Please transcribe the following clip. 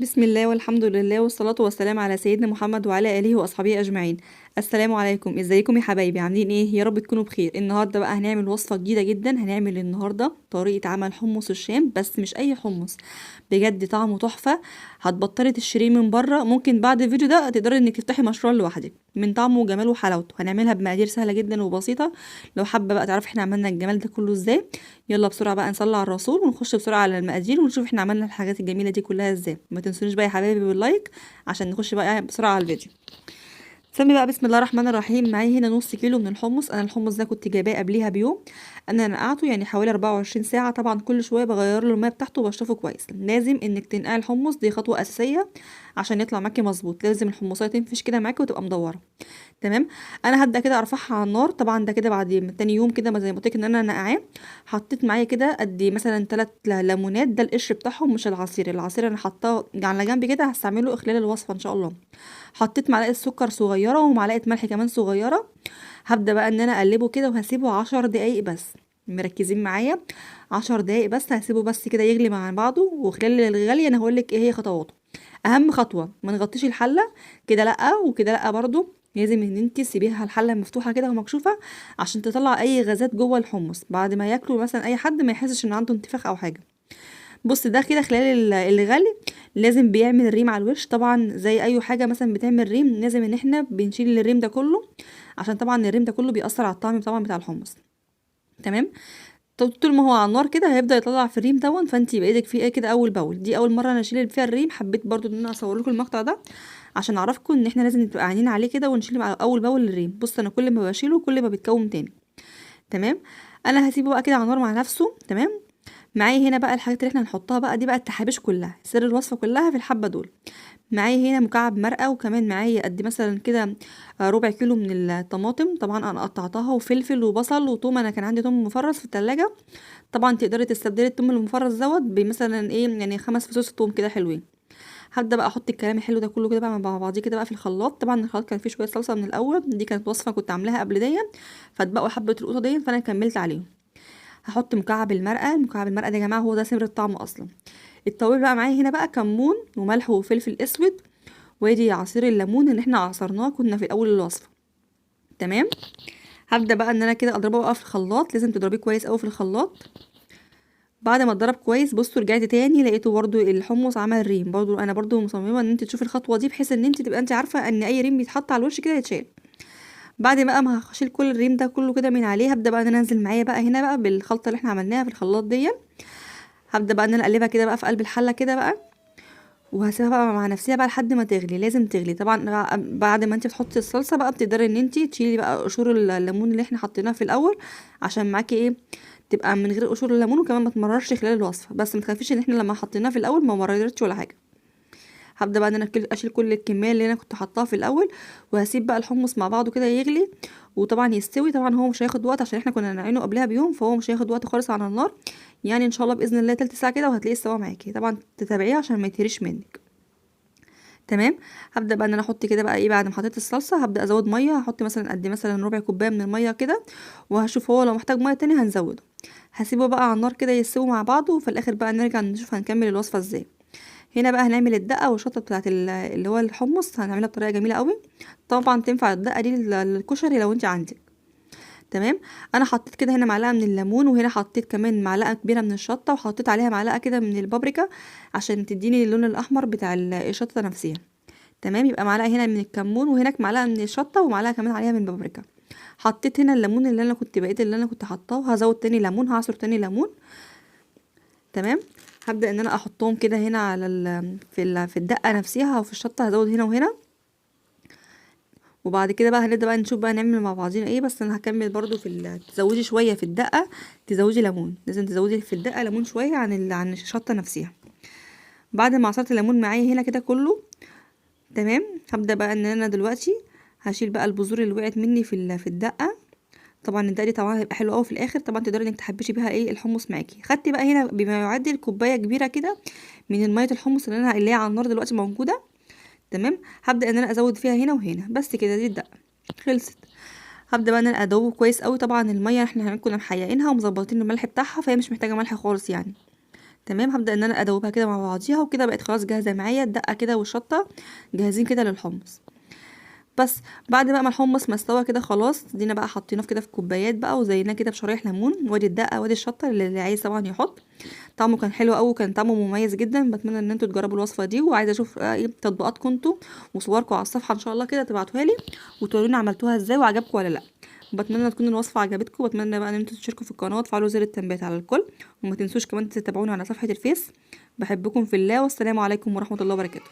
بسم الله والحمد لله والصلاة والسلام على سيدنا محمد وعلى آله وأصحابه أجمعين. السلام عليكم، ازيكم يا حبايبي؟ عاملين ايه؟ يا رب تكونوا بخير. النهارده بقى هنعمل وصفة جديدة جدا. هنعمل النهارده طريقة عمل حمص الشام، بس مش اي حمص، بجد طعمه تحفة. هتبطلي تشتريه من بره، ممكن بعد الفيديو ده تقدري انك تفتحي مشروع لوحدك من طعمه وجماله وحلاوته. هنعملها بمقادير سهلة جدا وبسيطة. لو حابة بقى تعرفي احنا عملنا الجمال ده كله ازاي، يلا بسرعة بقى نصلي على الرسول ونخش بسرعة على المقادير ونشوف احنا عملنا الحاجات الجميلة دي كلها ازاي. ما تنسونيش بقى يا حبايبي بال like عشان نخش بقى بسرعة على الفيديو. سمي بقى بسم الله الرحمن الرحيم. معايا هنا نص كيلو من الحمص. انا الحمص ده كنت جايباه قبليها بيوم، انا نقعته يعني حوالي 24 ساعة. طبعا كل شوية بغير له المية بتاعته وبشطفه كويس. لازم انك تنقعي الحمص، دي خطوة اساسية عشان يطلع معاكي مظبوط. لازم الحمصية تنفش كده معاكي وتبقى مدورة. تمام، انا هبدا كده ارفعها على النار. طبعا ده كده بعد تاني يوم كده، ما زي ما قلت لك ان انا نقعاه. حطيت معايا كده قد مثلا 3 ليمونات، ده القشر بتاعهم مش العصير. العصير انا حطاه على جنب كده، هستعمله خلال الوصفة ان شاء الله. حطيت معلقه سكر صغيرة ومعلقة ملح كمان صغيرة. هبدا بقى ان انا اقلبه كده وهسيبه 10 دقايق بس. مركزين معايا، 10 دقايق بس هسيبه بس كده يغلي مع بعضه. وخلال الغلي انا هقول لك ايه هي خطواته. اهم خطوة ما نغطيش الحلة كده، لا وكده لا برضو. لازم ان انت تسيبيها الحلة مفتوحة كده ومكشوفه عشان تطلع اي غازات جوه الحمص. بعد ما ياكلوا مثلا اي حد ما يحسش ان عنده انتفاخ او حاجة. بص ده كده خلال الغلي لازم بيعمل ريم على الوش. طبعا زي اي حاجة مثلا بتعمل ريم لازم ان احنا بنشيل الريم ده كله، عشان طبعا الريم ده كله بيأثر على الطعم طبعا بتاع الحمص. تمام، طول ما هو على النار كده هيبدا يطلع في الريم دون، فانتي بايدك فيه ايه كده اول باول. دي اول مرة انا اشيل فيها الريم، حبيت برضو ان انا اصور لكم المقطع ده عشان اعرفكم ان احنا لازم نبقى عينينا عليه كده ونشيل اول باول الريم. بص انا كل ما بشيله كل ما بيتكون تاني. تمام، انا هسيبه بقى كده على النار مع نفسه. تمام، معايا هنا بقى الحاجات اللي احنا هنحطها بقى، دي بقى التحابيش كلها، سر الوصفة كلها في الحبة دول. معايا هنا مكعب مرقه، وكمان معايا قد مثلا كده ربع كيلو من الطماطم، طبعا انا قطعتها، وفلفل وبصل وثوم. انا كان عندي ثوم مفرز في التلاجة، طبعا تقدري تستبدلي الثوم المفرز دوت بمثلا ايه يعني 5 فصوص ثوم كده حلوين. هبدا بقى احط الكلام الحلو ده كله كده بقى مع بعضيه كده بقى في الخلاط. طبعا الخلاط كان فيه شوية صلصه من الاول، دي كانت وصفه كنت عاملاها قبل دي، فاتبقوا حبه القوطه دي فانا كملت عليهم. هحط مكعب المرقه. مكعب المرقه ده يا جماعة هو ده سر الطعم اصلا. التوابل بقى معايا هنا بقى كمون وملح وفلفل اسود، وادي عصير الليمون اللي احنا عصرناه كنا في الاول الوصفة. تمام، هبدا بقى ان انا كده اضربه بقى في الخلاط. لازم تضربيه كويس قوي في الخلاط. بعد ما اتضرب كويس بصوا رجعت تاني لقيته برضو الحمص عمل ريم. برضو انا برضو مصممه ان انت تشوفي الخطوة دي بحيث ان انت تبقى انت عارفه ان اي ريم بيتحط على الوش كده يتشال. بعد بقى ما هشيل كل الريم ده كله كده من عليه، هبدا بقى ان انا انزل معايا بقى هنا بقى بالخلطه اللي احنا عملناها في الخلاط دي. هبدا بقى ان انا اقلبها كده بقى في قلب الحلة كده بقى، وهسيبها بقى مع نفسها بقى لحد ما تغلي. لازم تغلي طبعا. بعد ما انت تحطي الصلصه بقى بتقدري ان انت تشيلي بقى قشور الليمون اللي احنا حطيناها في الاول، عشان معاكي ايه تبقى من غير قشور الليمون، وكمان ما تمررش خلال الوصفة. بس ما تخافيش ان احنا لما حطيناها في الاول ما مررتش ولا حاجة. هبدا بقى ان انا اشيل كل الكمية اللي انا كنت حطاها في الاول، وهسيب بقى الحمص مع بعضه كده يغلي وطبعا يستوي. طبعا هو مش هياخد وقت عشان احنا كنا نعينه قبلها بيوم، فهو مش هياخد وقت خالص على النار. يعني ان شاء الله باذن الله تلت ساعة كده وهتلاقيه استوى معاكي. طبعا تتابعيه عشان ما يتهريش منك. تمام، هبدا بقى ان انا احط كده بقى ايه بعد ما حطيت الصلصه هبدا ازود مية. هحط مثلا قد مثلا ربع كوباية من المية كده، وهشوف هو لو محتاج مية تاني هنزوده. هسيبه بقى على النار كده يستوي مع بعضه، وفي الاخر بقى نرجع نشوف هنكمل الوصفة ازاي. هنا بقى هنعمل الدقة والشطه بتاعت اللي هو الحمص، هنعملها بطريقة جميلة قوي. طبعا تنفع الدقة دي للكشري لو انت عندك. تمام، انا حطيت كده هنا معلقه من الليمون، وهنا حطيت كمان معلقه كبيرة من الشطه، وحطيت عليها معلقه كده من البابريكا عشان تديني اللون الاحمر بتاع الشطه نفسها. تمام، يبقى معلقه هنا من الكمون، وهناك معلقه من الشطه، ومعلقة كمان عليها من البابريكا. حطيت هنا الليمون اللي انا كنت بقيت اللي انا كنت حطاه، هزود تاني ليمون، هعصر تاني ليمون. تمام، هبدا ان انا احطهم كده هنا على في الدقة نفسها او في الشطه، هزود هنا وهنا. وبعد كده بقى هنبدا بقى نشوف بقى نعمل مع بعضينا ايه. بس انا هكمل برضو في تزودي شوية في الدقة، تزودي ليمون، لازم تزودي في الدقة ليمون شوية عن الشطه نفسها. بعد ما عصرت الليمون معايا هنا كده كله. تمام، هبدا بقى ان انا دلوقتي هشيل بقى البذور اللي وقعت مني في الدقة. طبعا الدقة دي طبعا هيبقى حلو قوي في الاخر. طبعا تقدري انك تحبشي بيها ايه الحمص معاكي. خدت بقى هنا بما يعادل كوباية كبيرة كده من المية الحمص اللي انا اللي هي على النار دلوقتي موجودة. تمام، هبدا ان انا ازود فيها هنا وهنا بس كده. دي الدقة خلصت. هبدا بقى ان انا ادوب كويس قوي. طبعا المية احنا كنا محيقينها ومظبطين الملح بتاعها، فهي مش محتاجه ملح خالص يعني. تمام. هبدا ان انا ادوبها كده مع بعضيها، وكده بقت خلاص جاهزة معايا الدقة كده والشطه جاهزين كده للحمص. بس بعد بقى ما الحمص ما استوى كده خلاص، دينا بقى حطيناه كده في كوبايات بقى، وزيناه كده بشرايح ليمون، وادي الدقة وادي الشطه اللي عايز طبعا يحط. طعمه كان حلو قوي، وكان طعمه مميز جدا. بتمنى ان انتوا تجربوا الوصفة دي، وعايزه اشوف ايه تطبيقاتكم انتوا وصوركم على الصفحة ان شاء الله كده، تبعتوها لي وتوروني عملتوها ازاي وعجبكم ولا لا. بتمنى تكون الوصفة عجبتكم، واتمنى بقى ان انتوا تشتركوا في القناة وتفعلوا زر التنبيهات على الكل، وما تنسوش كمان تتابعوني على صفحة الفيس. بحبكم في الله، والسلام عليكم ورحمة الله وبركاته.